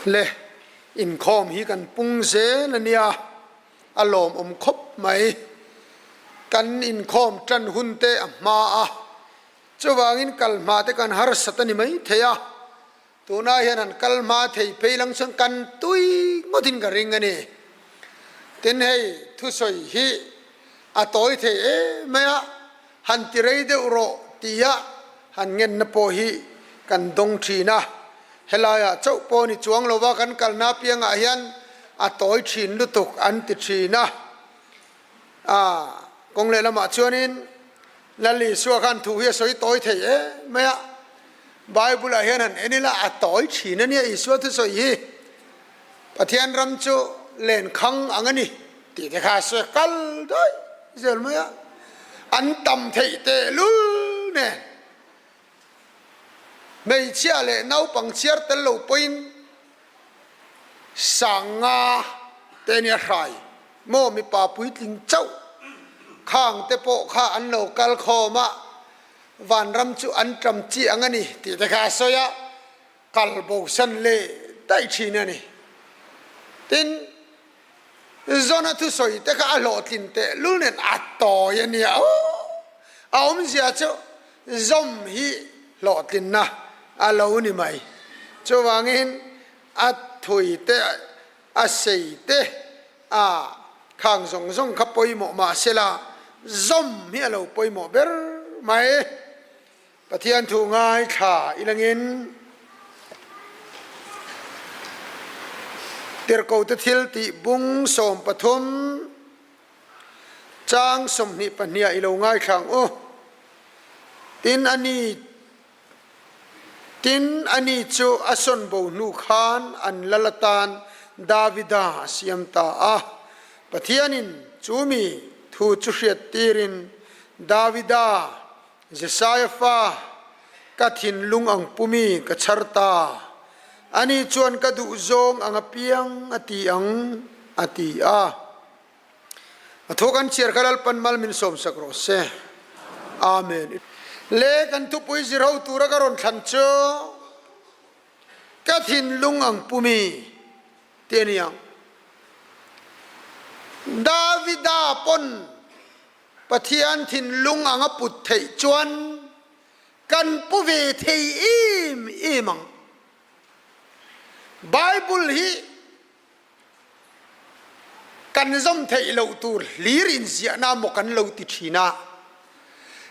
Le inkhawm hi kan pung zel a nia, a lawmawm khawp mai. Kan inkhawm tan hun te a hma a, chuvangin kal hma te kan harsat a ni mai thei a. Tunah hian han kal hma thei phei lang chuan kan tui ngawtin ka ring a ni. Tin hei thusawi hi a tawi thei em mai a, han ti rei deuh rawh tia han ngenna pawh hi kan dawng thin a. Helaiah chauh pawh ni chuang lova kan kalna apiangah hian a tawi thin lutuk an ti thin a. Aa, kawng lehlamah chuanin Lal Isua khan thu hi a sawi tawi thei em mai a. Bible-ah hian han en ila a tawi thin a nia Isua thusawi hi. Pathian ram chu lenkhang ang a ni tih te kha a sawi kal daih zel mai a. An tam theih tehlul nen hmeichhia leh naupang chhiar tel lo pawhin Sanga te nia hrai maw mipa puitling chauh khang te pawh kha an lo kal khawm a, vanram chu an ṭam chi ang a ni tih te kha a sawi a, kal bosan leh daih ṭhin a ni. Tin, Zona thusawi te kha a hlawhtlin tehlul nen a tawi a nia aw, a awmzia chu zawm hi hlawhtlinna a lo ni mai. Chuvangin a thui te, a sei te, a khang zawng zawng kha pawimawh mah sela zawm hi a lo pawimawh ber mai. Pathian thu ngaithla ilangin Tirhkohte thil tih bung 13 chang 22 ah i lo ngaithla ang u. Tin a ni Tin a ni chu a sawn bo hnu khan an lal atan Davida a siam ta a. Pathianin chu mi thu chu hriattirin Davida Jesaia fa, ka thinlung ang pumi ka chhar ta. Ani chuan ka duh zawng ang apiang a ti ang, a ti a. A thu kan chhiar kha Lalpan mal min sawmsak rawh se. Amen. Le kan thupui zir ho tura ka rawn thlan chu ka thinlung ang pumi tih a ni ang. Davida pawn Pathian thinlung ang a put theih chuan kan pu ve thei em em ang. Bible hi kan zawm theih loh tur hlir inziahna maw kan lo ti thin a,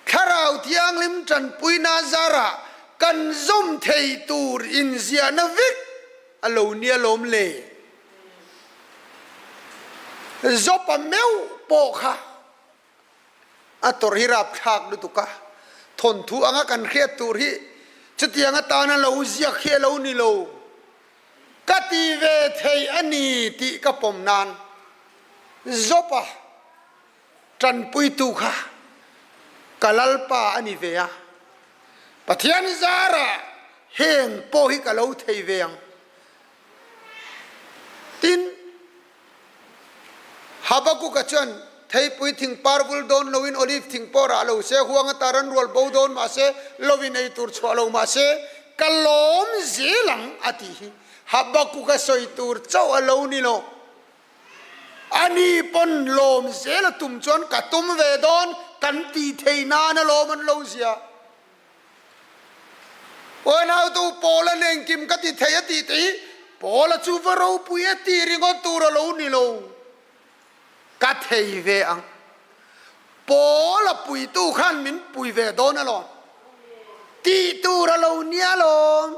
Thlarau Thianghlim tanpuina zarah kan zawm thei tur inziahna vek a lo nia lawm le. Zawpa meuh pawh kha a tawrh hi rapthlak lutuk a, thawnthu anga kan hriat tur hi chutiang atana lo ziak hi a lo ni lo. Ka ti ve thei a ni tih ka pawm nan Zawpa tanpuitu kha ka Lalpa a ni ve a, Pathian zarah heng pawh hi ka lo thei ve ang. Tin, Habakuka chuan, Theipui thing par vul dawn loin olive thing pawh rah lo se, huang ata ran rual bo dawn mah se, lovin ei tur chhuah lo mah se, ka lawm zel ang, a tih hi. Habakuka sawi tur chauh a lo ni lo. Ani pawn lawm zel a tum chuan ka tum ve dawn, kan tih theih nan a lawm an lo zia. Uanautu Paula nen kim ka ti thei a tih te hi Paula chu va ropui e tih ringawt tur a lo ni lo. Ka thei ve ang. Paula puitu khan min pui ve dawn alawm. Tih tur a lo nia lawm.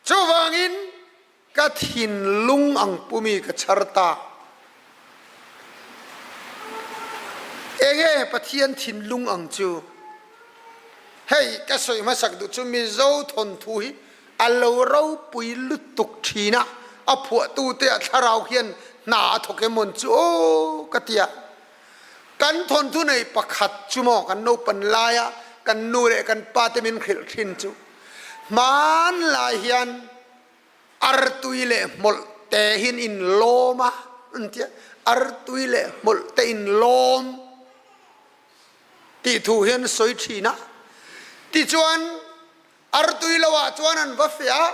Chuvangin Ka thinlung ang pumi ka chhar ta. Enge Pathian thinlung ang chu? Hei ka sawi hmasak duh chu Mizo thawnthu hi a lo ropui lutuk thin a, a phuahtute a thlarau hian hna a thawk emawn chu aw ka ti a. Kan thawnthu nei pakhat chu maw kan naupan laia kan nu leh kan pa te min hrilh thin chu hmanlai hian Artui leh hmawlh te hin in lawm a an ti a, artui leh hmawlh te in lawm tih thu hian sawi thin a. Tichuan artui lo ah chuan an va feh a,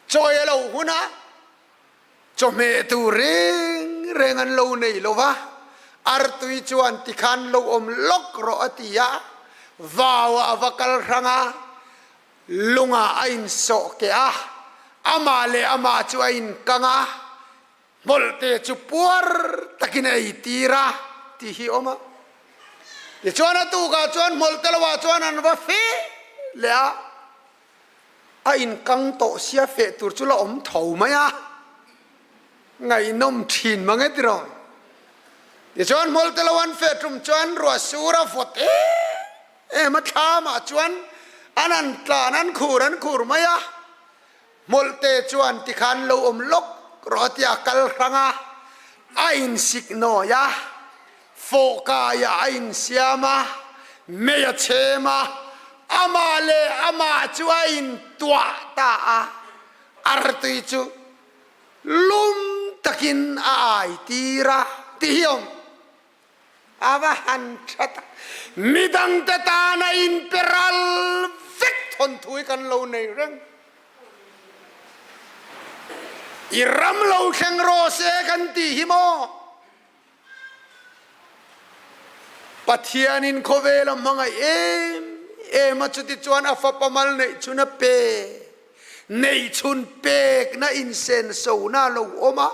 Chawi a lo hun a, chawhmeh tur reng reng an lo nei lo va, artui chuan tikhan lo awm lawk rawh a ti a, vauah a va kal hrang a, lungah a insawh keh a, amah leh amah chu a inkang a, hmawlhte chu puar takin a ei tir a tih hi a awm a. Tichuan a tukah chuan hmawlhte lohah chuan an va feh leh a, a inkang tawh sia feh tur chu la awm tho mai a, ngaihnawm thin mang e tiraw. Tichuan hmawlhte lo an feh tum chuan ruah sur a vawt em em a, thlamah chuan an han tlan an khur an khur mai a, Hmawlhte chuan tikhan lo awm lawk rawh a ti a kal hrang a, a insik nawi a, fawhkaiah a insiam a, mei a chhem a, amah leh amah chu a intuah ta a, artui chu lum takin a ai tir a tih hi a awm. A va han tha tak. Midangte tana inpe ral vek thawnthu hi kan lo nei reng. I ram lo thleng rawh se kan tih hi maw? Pathianin khawvel a hmangaih em em a, chutichuan a fapa mal neih chhun a pe. Neihchhun pekna insensona a lo awm a,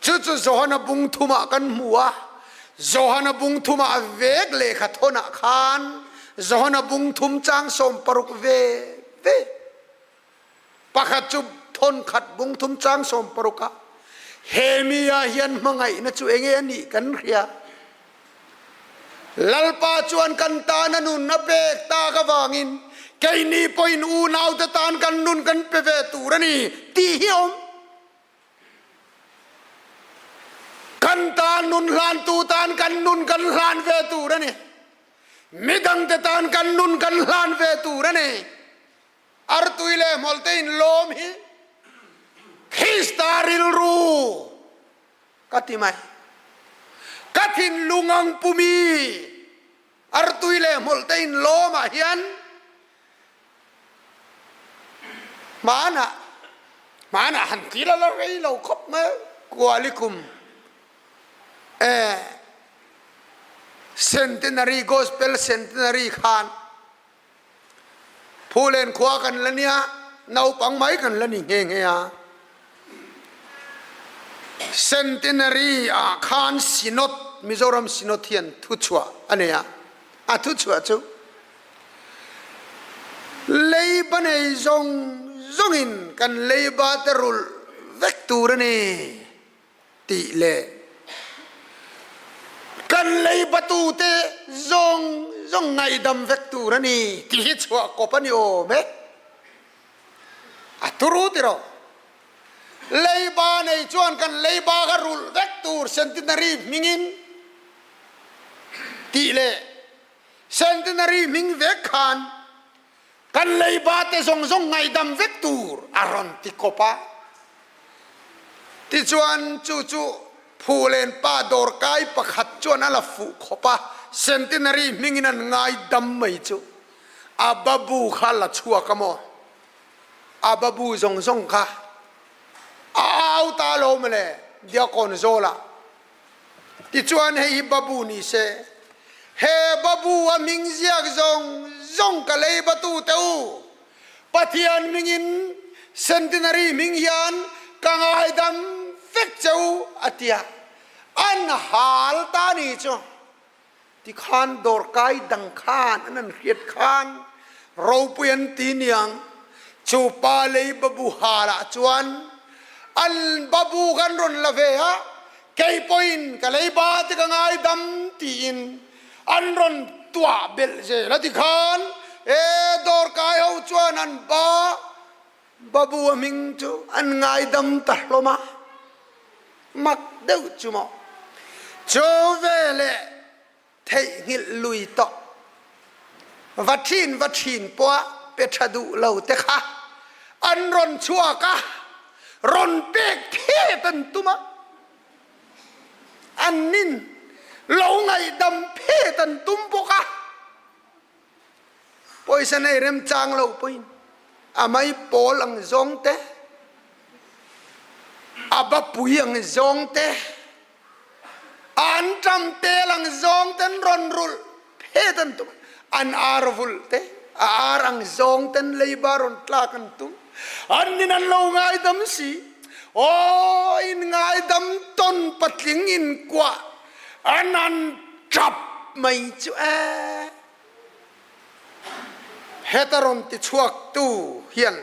chu chu Johana bung thumah kan hmu a. Johana bung thumah vek lehkha thawnah khan Johana bung thum chang 60 ve ve pakhat chu thawn khat bung thum chang 60 a he mi ah hian hmangaihna chu enge a nih kan hria. Lalpa chuan kan tan a nun a pek tak avangin keini pawhin unaute tan kan nun kan pe ve tur a ni tih hi a awm. Kan tan nun hlantu tan kan nun kan hlan ve tur a ni. Midangte tan kan nun kan hlan ve tur a ni. Artui leh hmawlhte inlawm hi Krista rilru Ka ti mai. Ka thinlung ang pumi artui leh hmawlhte in lawmah hian hmanah hmanah han ti la la rei lo khawp mai Kualikum eh Centenary Gospel Centenary khan Phulen khua kan la nia, naupang mai kan la ni nghe nghe a. Centenary ah khan Synod, Mizoram Synod hian thuchhuah a nei a. A thuchhuah chu leiba nei zawng zawngin kan leiba te rulh vek tur a ni. Tih leh kan lei batute zawng zawng ngaihdam vek tur a ni tih hi chhuah kawp a ni awm e. A turu tiraw? Leiba nei chuan kan leiba kha rulh vek tur Centenary hmingin tih leh Centenary hming vek khan Kan leiba te zawng zawng ngaihdam vek tur a rawn ti kawp a. Tichuan chu chu Phulen pa dawrkai pakhat chuan a la fuh khawp a, Centenary hmingin an ngaidam mai chu a babu kha la chhuak a maw? A babu zawng zawng kha a au ta lo mawle Diakon Zawlah. Tichuan hei hi babu ni se, he babu a hming ziak zawng zawng ka lei batu teh u, Pathian hmingin Centenary hming hian ka ngaidam vek che u a ti a, an hal ta ni chu. Tikhan dawrkai dang khan an an hriat khan ropui an ti niang. Chu pa lei babu hal ah chuan an babu kan rawn la ve a, kei pawhin ka lei ba te ka ngaidam tiin an rawn tuah belh zel a. Tikhan e dawrkai ho chuan an ba babu a hming chu an ngaidam ta hlawm a. Mak deuh chu maw? Chu veleh theihnghilh lui tawh va thin va thin pawha pe tha duh lo te kha an rawn chhuak a, rawn pek phet an tum a, an nin lo ngaihdam phet an tum bawk a. Pawisa nei remchang lo pawhin a mai pawl ang zawng te. A bapui ang zawng te, an ṭam tel ang zawng ten rawn rulh phet an tum, an ar vulh te, a ar ang zawng ten leiba rawn tlak an tum, an nin an lo ngaidam si. Aw, in ngaidam tawn patling in kuah an an ṭap mai chu e. Heta rawn ti chhuak tu hian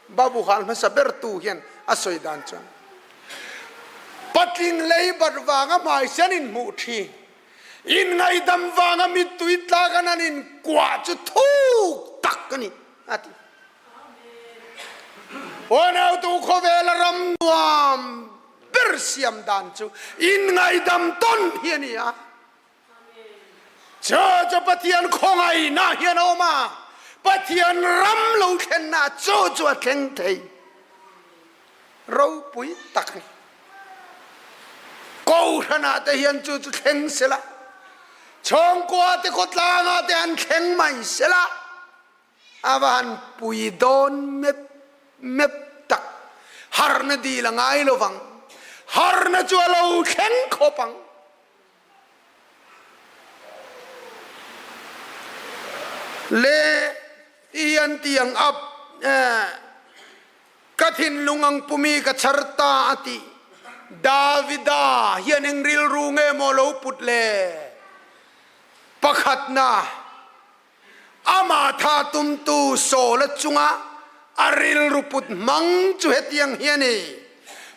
Babu hal hmasa ber tu hian a sawi dan chuan patling lei bat vanga hmaisen in hmuh thin, in ngaihdam vanga mittui tlak an an in kuah chu thuk tak a ni a ti. Unautu khawvela ram nuam ber siam dan chu in ngaihdam tawn hi a ni a. Chu chu Pathian khawngaihna hian a awm a, Pathian ram lo thlenna chu chu a thleng thei. Ropui tak a ni. Kohhranah te hian chu chu thleng sela, chhawngkua te khawtlangah te han thleng mai sela, A va han pui dawn mep mep tak. Harna dil a ngai lo vang. Harna chu a lo thleng khawp ang. Le ti hian tiang up eh ka thinlung ang pumi ka chhar ta a ti. Davida hian eng rilru nge maw lo put le? Pakhatna. Amah tha tumtu Saul-a chunga a rilru put hmang chu hetiang hi a ni,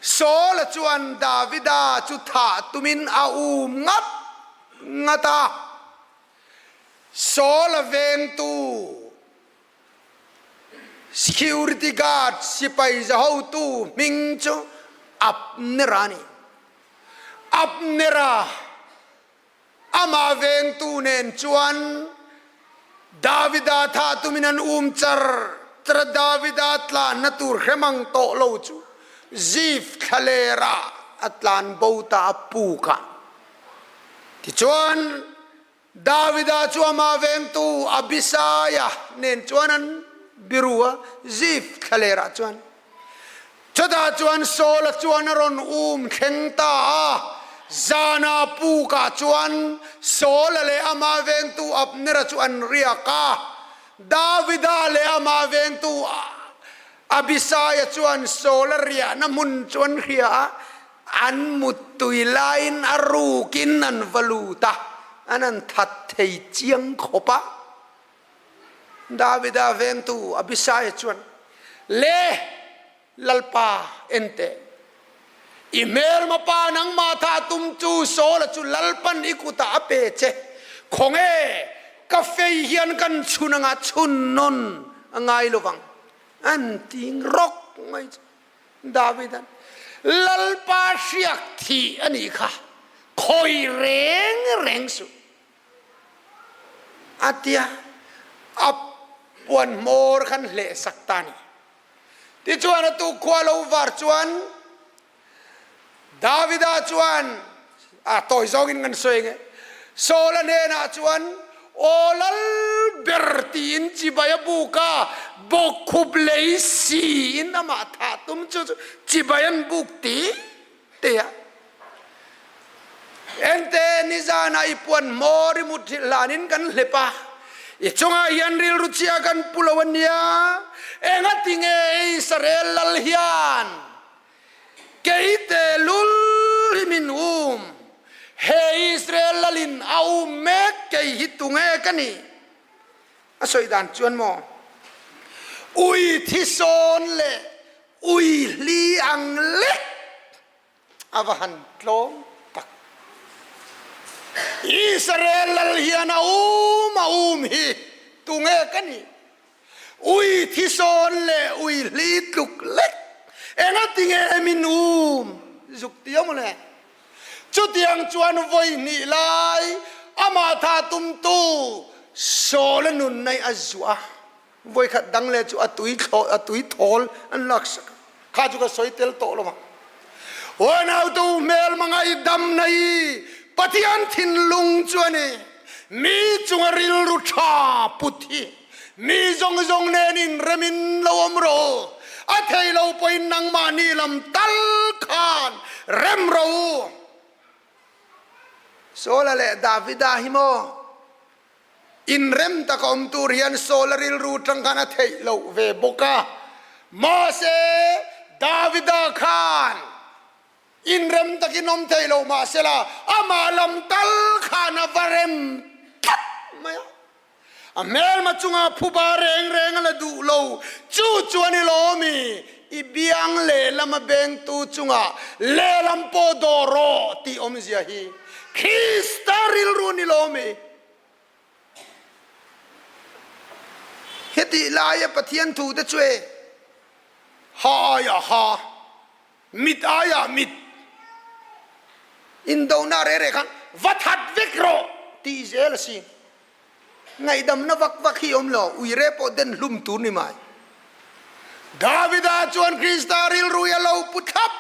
Saul-a chuan Davida chu thah tumin a um ngat ngat a, Saul-a vengtu security guard sipai zahotu hming chu Abner-a a ni. Abner-a. Amah vengtu nen chuan Davida thah tumin an um char char a, Davida tlanna tur hremang tawh lo chu Zif thlaler ah a tlan bo ta a puk a. Tichuan Davida chu amah vengtu Abisaia nen chuan an biru a, Zif thlaler ah chuan. Chutah chuan Saul-a chuan a rawn um thleng ta a, zana pukah chuan Saul-a leh amah vengtu Abner-a chu an riak a. Davida leh amah vengtu Abisai-a chuan Saul-a riahna hmun chu an hria a, an muttui laiin a rukin an va lut a, an han that thei chiang khawp a. Davida vengtu Abisai chuan, Le, Lalpa, en teh. I hmelma pa nangmah tha tum chu Saula chu Lalpan i kutah a pe che. Khawnge, ka fei hian kan chhun anga chhun nawn a ngai lovang, an ti rawk mai chu. Davida'n, Lalpa hriak thih a nih kha, khawi reng reng suh. A tia, a puan hmawr khan hleh sak ta a ni. Tichuan a tukhua lo var chuan Davida chuan, a tawi zawngin kan sawi nge, Saula hnenah chuan, Aw lal ber tiin chibai a buk a, bawkkhup lei siin amah thah tum chu chibai an buk ti te a. Ente nizana i puan hmawr i mut hrilh hlanin kan hlep a, i chungah hian rilru chhia kan pu lo a nia. Engati nge Israel lal hian kei tehlul hi min um? He Israel lalin a um mek kei hi tunge ka nih? A sawi dan chuan maw ui thisawn leh ui hli ang lek a va han tlawm tak. Israel lal hian a um a um hi tunge ka nih? Ui thisawn leh ui hli tluk lek engatinge min um zuk ti awm le? Chutiang chuan vawi hnih lai amah tha tumtu Saul-a nun nei a zuah a, vawi khat dang leh chu a tui thlawh a tui thawl an laksak a, kha chu ka sawi tel tawh lo vang. Unautu hmelma ngaihdam nei Pathian thinlung chu a ni. Mi chunga rilru tha put hi mi zawng zawng nen inremin lo awm rawh u. A thei lo pawhin nangmahni lam tal khan rem rawh u. Saula leh Davida hi maw inrem taka awm tur hian Saula rilru tang khan a theih loh ve bawk a. Mahse, Davida khan inrem takin awm thei lo mahsela amah lam tal khan a va rem tlat mai a. A hmelma chunga phuba reng reng a la duh lo. Chu chuan i lawm i, i biang lehlama bengtu chunga lehlam pawh dawh rawh tih awmzia hi Krista rilru ni lawm i. Hetih laia Pathian thute chu e, ha aiah ha. Mit aiah mit indona reh reh khan va that vek rawh tih zel a si. Ngaihdamna vak vak hi awm lo, uire pawh den hlum tur ni mai. Davida chuan Krista rilru hi a lo pu thlap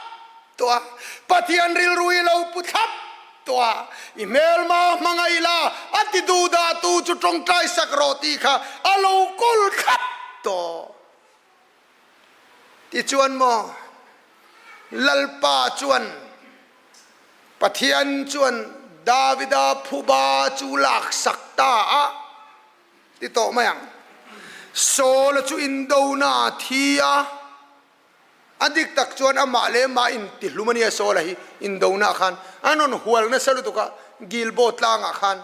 tawh a, Pathian rilru hi a lo pu thlap tawh a, i hmelma hmangaih la, a ti duhdah tu chu tawngtai sak rawh tih kha a lo kawl thlap tawh. Tichuan maw Lalpa chuan Pathian chuan Davida phuba chu laksak ta a ti tawh mai ang. Saula chu indona a thi a, a dik tak chuan amah leh amah intihlum a nia Saula hi indona ah khan an rawn hual nasa lutuk a Gilboa tlangah khan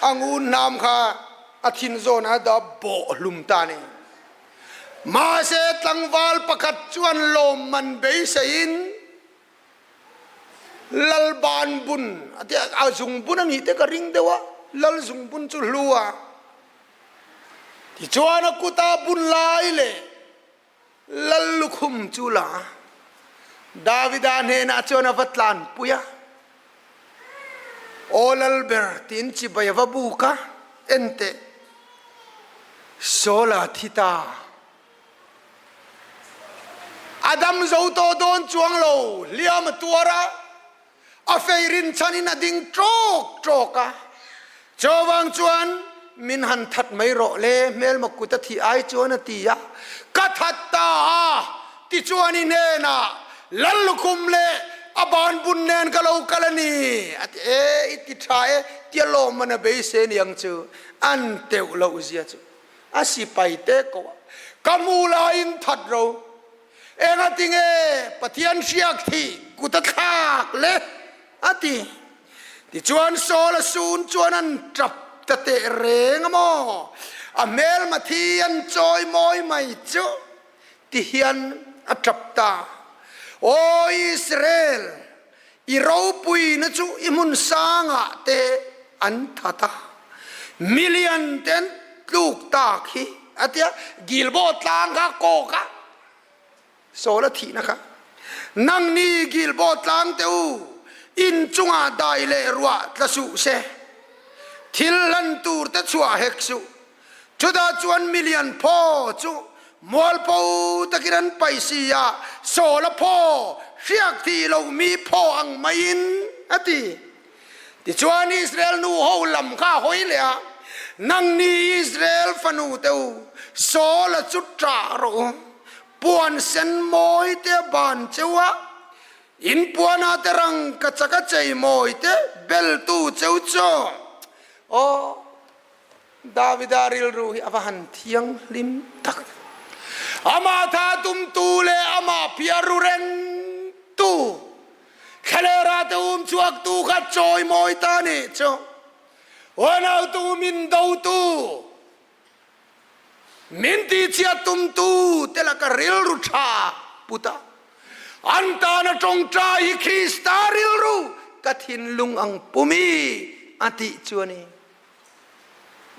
A ngun hnam kha a thin zawn a dah bawh hlum ta a ni. Mahse tlangval pakhat chuan lawmman beiseiin Lal ban bun a ti a, a zungbun a nih te ka ring deuh a, Lal zungbun chu hlu a. Tichuan a kuta bun lai leh Lal lukhum chu la a, Davida hnenah chuan a va tlanpui a, Aw Lalber, tiin chibai a va buk a, En teh, Saula thi ta. A dam zo tawh dawn chuang lo, hliam a tuar a, A fei rinchhanin a ding ṭawk ṭawk a, chuvang chuan min han that mai rawh le, hmelma kut a thih ai chuan a ti a, ka that ta a, tichuan i hnenah Lal lukhum leh a ban bun nen ka lo kal a ni, a ti e, i ti ṭha e, tia lawmman a beisei aniang chu an teuh loh zia chu a sipai te ko a, ka hmu laiin that ro. Engatinge Pathian hriak thih kut a thlak le? a ti. Tichuan Saul a sun chuan an tap ta teh reng a maw? A hmelma thi an chawi mawi mai chu ti hian a tap ta. Aw Israel, i ropuina chu i hmun sangah te an that a, million te an tluk tak hi a ti a, Gilboa tlang kha kawk a, Saul a thihna kha. Nangni Gilboa tlang te u, in chungah dai leh ruah tla suh se, thil hlan tur te chhuah hek suh. Chutah chuan milian phaw chu mualpho takin an paih si a, Saul-a phaw hriak thih loh mi phaw ang maiin a ti. Tichuan Israel nu ho lam kha a hawi leh a, Nangni Israel fanu te u, Saul-a chu ṭah rawh u, puan sen mawi te a ban cheu a, in puanah te rangka chak a chei mawi te beltu cheu chu. Aw. Davida rilru hi a va han thianghlim tak! Amah tha tumtu leh amah phiar ru rengtu, thlalera te um chhuaktu kha chawimawi ta nih chu. Uanautu min dotu, min tihchhiat tumtu te laka rilru tha put a, an tana tawngtai hi Krista rilru ka thinlung ang pumi a tih chu a ni.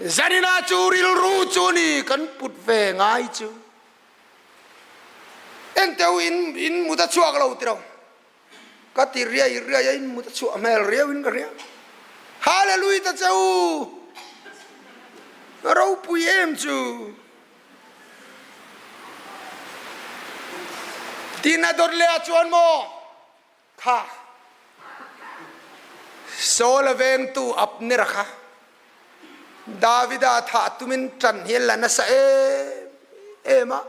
Zanina chu rilru chu ni kan put ve ngai chu. Enteu in in mut a chhuak lo tiro. Ka ti riai riai a in mut a chhuah hmel riau in ka hria. Hallelujah ta cheu. Ropui em chu. Tin a dawt leh ah chuan maw Kha Saul a vengtu Abner kha Davida thah tumin ṭan hi a la nasa em em a.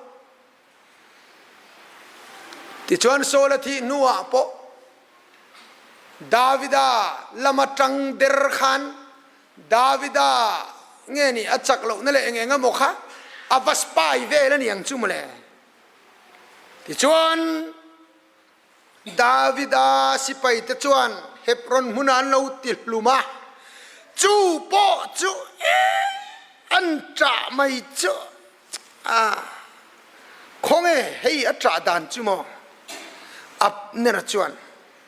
Tichuan Saul a thih hnuah pawh Davida lama tang der khan Davida nge nih a chak lohna leh eng eng emaw kha a va spy vel a ni ang chu mawle. Tichuan Davida sipaite chuan Hebron hmunah an lo ti hlum a, chu pawh chu an ṭah mai chu a, khawnge hei a ṭah dan chu maw? Abner chuan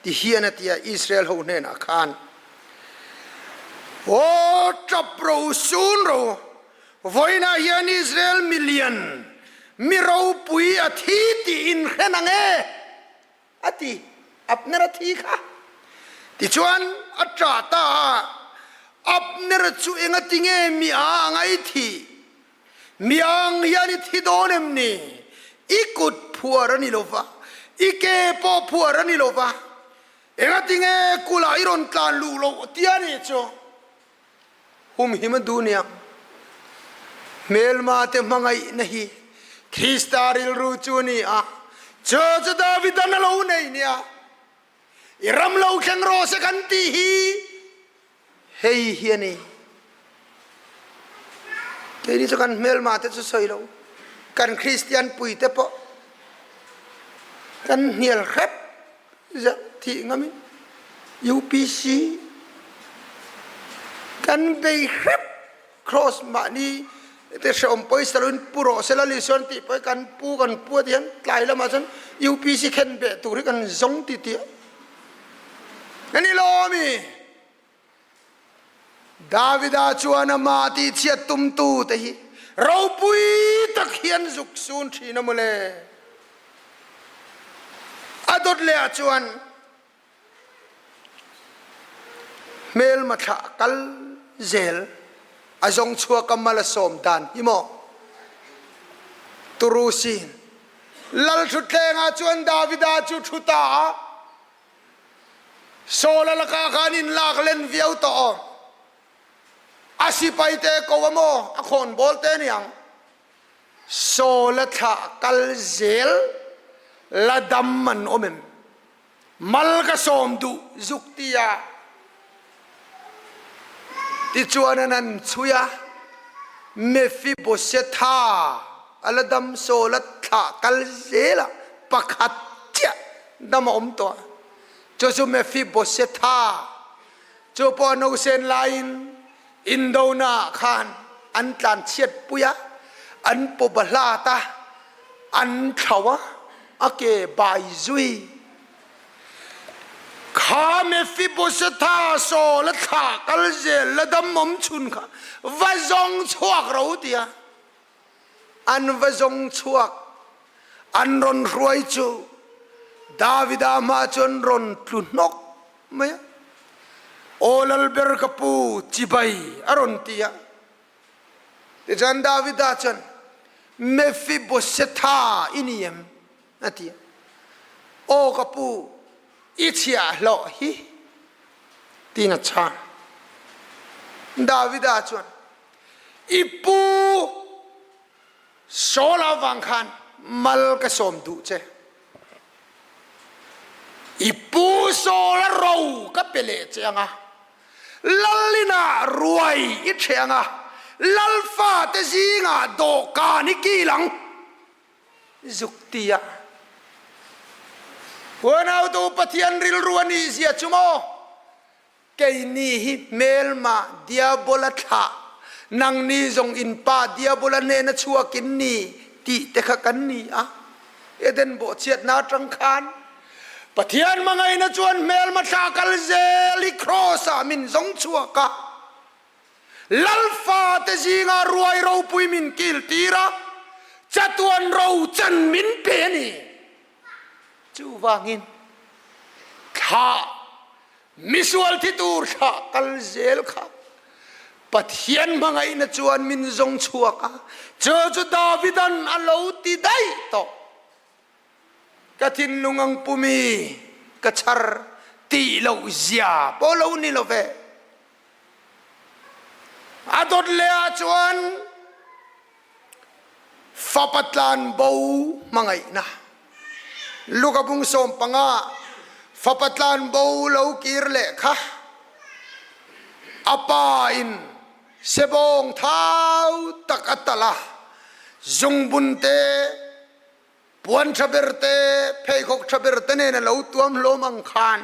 ti hian a ti a, Israel ho hnenah khan, Aw ṭap ro u, sun ro, vawiinah hian Israel milian mi ropui a thi tih in hre nang e, a ti. Abner a thi kha. Tichuan a ṭah ta a, Abner chu engati nge mi a ang a i thih? Mi ang hian i thi dawn em ni? I kut phuar a ni lo va, i ke pawh phuar a ni lo va, engati nge kulah i rawn tlan luh loh tia nih chu? Humhim a duh nia. Hmelma te hmangaihna hi Krista rilru chu a ni a, chu chu Davidan a lo nei nia. I ram lo thleng rawh se kan tih hi hei hi a ni. Keini chu kan hmelma te chu sawi lo, kan Kristian pui te pawh kan hnial hrep zah thih ngamin UPC kan bei hrep Cross mahni te hreawm pawisa loin pu rawh se la Lisuan tih pawh hi kan pu kan pu a ti hian tlai lamah chuan UPC khen beh tur hi kan zawng ti tih a ni lo ami? Davida chuan amah tihchhiat tumtu te hi ropui tak hian zuk sun thin a mawle. A dawt leh ah chuan Hmelma thlah kal zel a zawng chhuak a mal a sawm dan hi maw? Turu sin Lal thutthleng ah chuan Davida chu thu ta a, Saul a lakah khan in lak len viau tawh aw. A sipai te ko a maw a khawnbawl te niang. Saul a thlah kal zel la dam an awm em? Mal ka sawm duh zuk ti a tichuan an han chhui a, Mephibosetha a la dam Saul a thlah kal zel a, pakhat chiah dam a awm tawh a, chu chu Mephibosetha chu pawh a nausen laiin Indona ah khan an tlanchhiat pui a, an pawp a hlat a, an thlo a, a ke bai zui. Kha Mephibosetha Saul a thlah kal zel la dam awm chhun kha va zawng chhuak ro tia an va zawng chhuak. An rawn hruai chu Davida hma chuan rawn tlu hnawk mai a. Aw Lalber ka pu, chibai a rawn ti a. Tichuan Davida chuan, Mephibosetha i ni em? a ti a. Aw ka pu, i chhiahhlawh hi tiin a chhang. Davida chuan, I pu Saul avang khan mal ka sawm duh che. I pu Saul a ro ka pe leh che ang a, lal inah ruai i ṭheh ang a, lal fate zingah dawhkan i kil ang. Zuk ti a. Huanautu Pathian rilru a nih zia chu maw? Keini hi hmelma Diabola thlah, nangni zawng in pa Diabola hnena chhuak in ni tih te kha kan ni a. Eden bawhchhiatna atang khan Pathian hmangaihna chuan hmelma thlah kal zel hi Kraws ah min zawng chhuak a. Lal fate zinga ruai ropui min kil tir a, chatuan ro chan min pe a ni. Chuvangin thlah Misual thi tur thlah kal zel kha Pathian hmangaihna chuan min zawng chhuak a, chu chu Davidan a lo ti daih tawh. Ka thinlung ang pumi ka chhar tih loh zia pawh lo ni lo ve. A dawt leh ah chuan fapa tlan bo hmangaihna. Luka bung 15 fapa tlan bo lo kir leh kha a pa in sebawng thau tak a talh a, zungbun te, puan tha ber te, pheikhawk tha ber te nen a lo tuam hlawm ang khan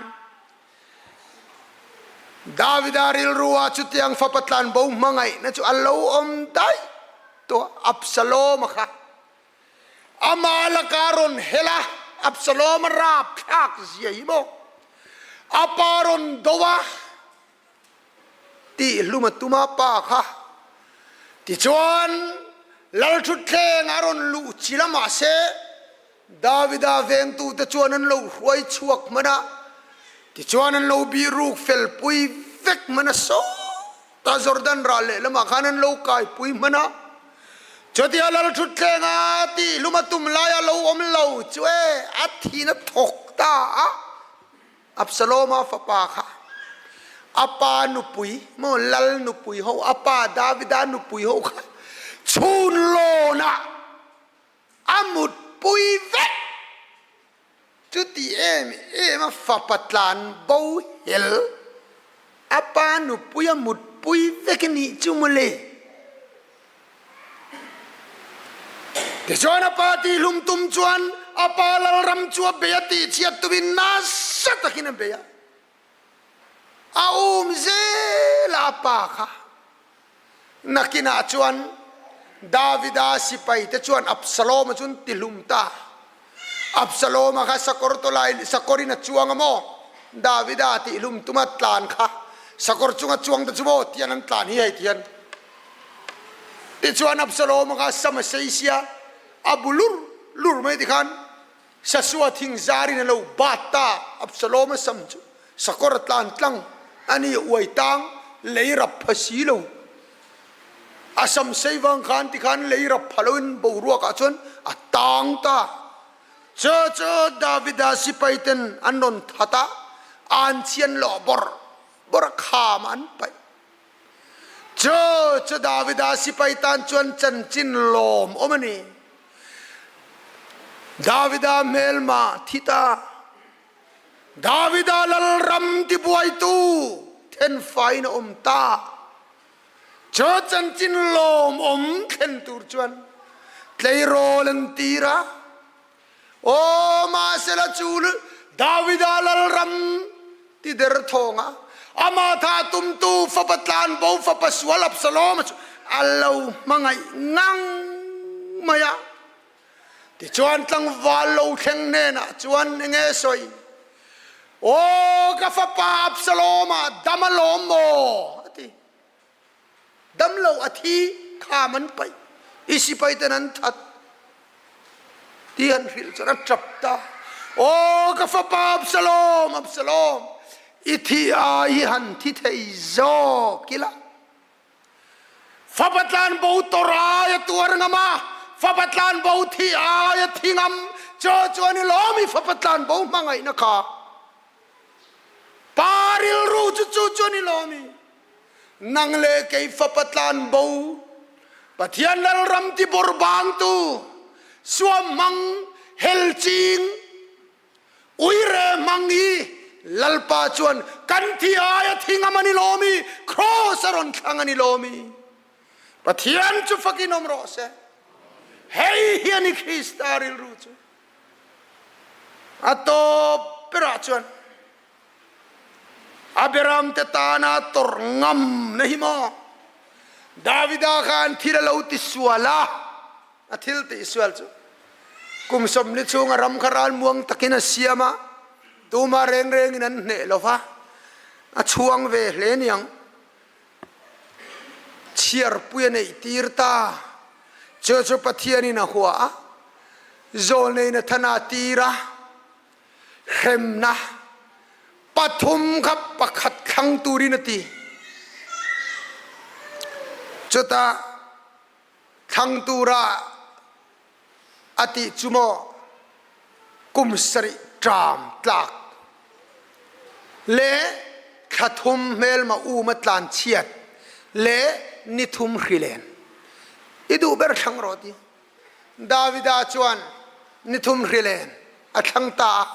Davida rilru ah chutiang fapa tlan bo hmangaihna chu a lo awm daih tawh a, Absalom-a kha Amah laka rawn hel a, Absalom a rapthlak zia hi maw? A pa rawn do a, tihhlum a tum a pa kha. Tichuan, lalthutthleng a rawn luh chil a, mahse, Davida vengtute chuan an lo hruai chhuak hman a, tichuan an lo bihruk felpui vek hman a, sawtah Jordan ral lehlamah khan an lo kaipui hman a. Chutia lalthutthleng a tihlum a tum laia lo awm lo chu e, a thin a thawk ta a, Absaloma fapa kha a pa nupui maw lal nupui ho, a pa Davida nupui ho kha chhun lawnah a mutpui vek. Chuti em em a fapa tlan bo hel a pa nupui a mutpui vek a nih chu mawle. Tichuan a pa tihlum tum chuan a pa lalram chu a bei a tihchhiat tumin nasa takin a bei a. A um zel a a pa kha. Nakinah chuan Davida sipaite chuan Absaloma chu an tihlum ta. Absaloma kha sakawr tawlai sakawrin a chuang a maw? Davida tihlum tuma tlan kha sakawr chunga chuang te chu maw tian an tlan hi hei tihian. Tichuan Absaloma kha sam a sei sia, a bu lur lur mai tikhan Sasua thing zarin a lo bat ta, Absalom a sam chu sakawr a tlan tlang a ni, uai tang lei rap pha si lo. A sam sei vang khan tikhan lei rap pha loin boruak ah chuan a tang ta. Chu chu Davida sipai ten an rawn that a, an chian lawh bawrh bawrh a kham ah an paih. Cu cu Davida sipai tan chuan chanchin lawm awm a ni. Davida hmelma thi ta. Davida lalram tibuaitu thenfai in a um ta. Cu chanchin lawm awm thlen tur chuan tleirawl an tir a. Aw mahsela cu Davida lalram ti derthawng ah amah tha tumtu fapa tlanbo fapa sual Absalom cu a lo hmangaih ngang mai a. Tichuan tlangval lo thleng hnenah chuan enge sawi? Aw ka fapa Absalom ah dam a lawm maw? a ti. Damlo a thi kham an paih i sipai ten an that ti an hrilh cun a ṭap ta. Aw ka fapa Absalom, Absalom, i thi ai hi han thi thei zawk ila. Fapa tlan bo tor ai a tuar ngam a, fapa tlan bo thi ai a thi ngam. Cho chuan i lawm i fapa tlan bo hmangaihna kha. Pa rilru chu chu chuan i lawm i nang le kei fapa tlan bo Pathian lalram ti borbangtu suam hmang hel ching uire hmang hi Lalpa chuan kan thi ai a thi ngam ani lawmi cross a rawn thlang ani lawmi Pathian chu fakin awm rawh se hei hi ani Krista rilru chu A tawp berah chuan a beramte tana tawrh ngam na hi maw? Davida khan thil a lo tisual a, a thil tihsual chu kum 40 chhunga ram kha ralmuang takin a siam a, tuma reng rengin an hneh lo va, a chhuang ve hle niang. Chhiarpui a neih tir ta. Chu chu Pathianin a hua a, zawlnei Nathana tir a, hremna pathum kha pakhat thlang turin a ti. Chutah thlang tura a tih chu maw kum sarih ṭam tlak le thla thum hmelma um a tlan chiat le ni thum hrilen i duh ber thlang rawh ti. Davida chuan ni thum hrilen. a thlang ta a.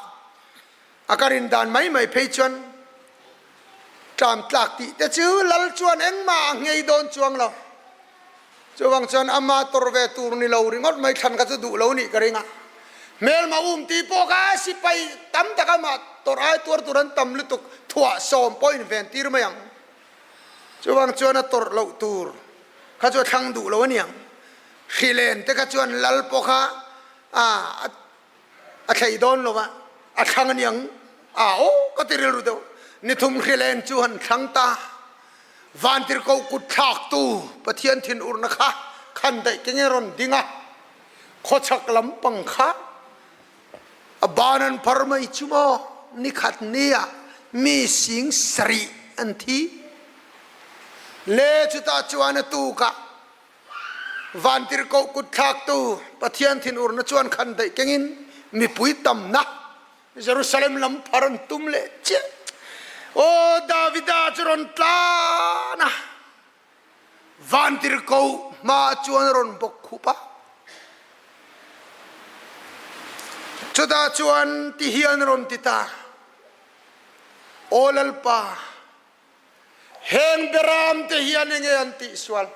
A ka rin dan mai mai phei chuan tlam tlak tih te chu lal chuan engmah a nghei dawn chuang lo. Chuvang chuan ama tawrh ve tur ni lo ringawt mai thlan kha chu duh lo nih ka ring a. Hmelma um tih pawh kha sipai tam tak amah tawrh ai tuar tur an tam lutuk thuah sawm pawh inven tir mai ang. Chuvang chuan a tawrh loh tur kha chu a thlang duh lo a niang. Hrilen te kha chuan lal pawh kha a a thlei dawn lo va, a thlang a niang a aw ka ti rilru deuh. Ni thum hrilen chu han thlang ta. Vantirhkoh kut thlaktu Pathian thinurna kha khan daih ke nge rawn ding a, khawchhak lampang kha a ban an phar mai chu maw nikhat nia mi sing sarih an thi. Le chutah chuan a tukah Vantirhkoh kut thlaktu Pathian thinurna chuan khan daih kengin mipui tamna Jerusalem lam phar an tum leh chiah. Aw Davida chu rawn tlan a, vantirhkoh hmaah chuan a rawn bawk khup a. Chutah chuan ti hian a rawn ti ta, Aw Lalpa, Heng beramte hian enge an tihsual?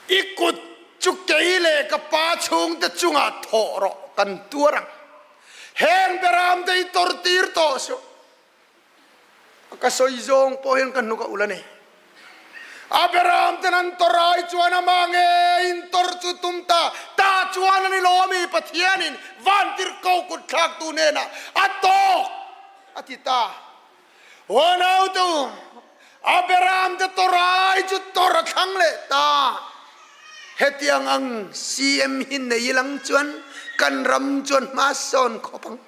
I kut chu kei leh ka pa chhungte chungah thawh rawh kan tuar ang. Heng beramte hi tawrhtir tawh suh. Ka sawi zawng pawh hian ka hnuk a ulh a ni. A beramten an tawrh ai chuan amah ngeiin tawrh chu tum ta ta chuan a ni lo ami? Pathianin vantirhko kut thlaktu hnenah a tawk a ti ta. Uanautu, a beramte tawrai chu tawr a thlang leh ta. Hetiang ang CM hi nei lang chuan kan ram chuan hma sawn khawp ang.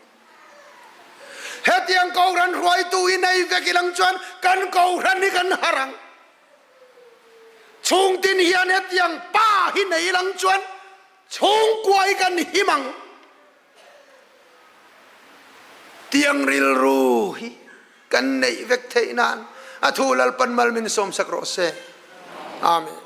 Hetiang Kohhran hruaitu hi nei vek ilang chuan kan Kohhran hi kan harh ang. Chhungtin hian hetiang pa hi nei ilang chuan chhungkua hi kan him ang. Tiang rilru hi kan neih vek theih nan a thu Lalpan mal min sawmsak rawh se. Amen.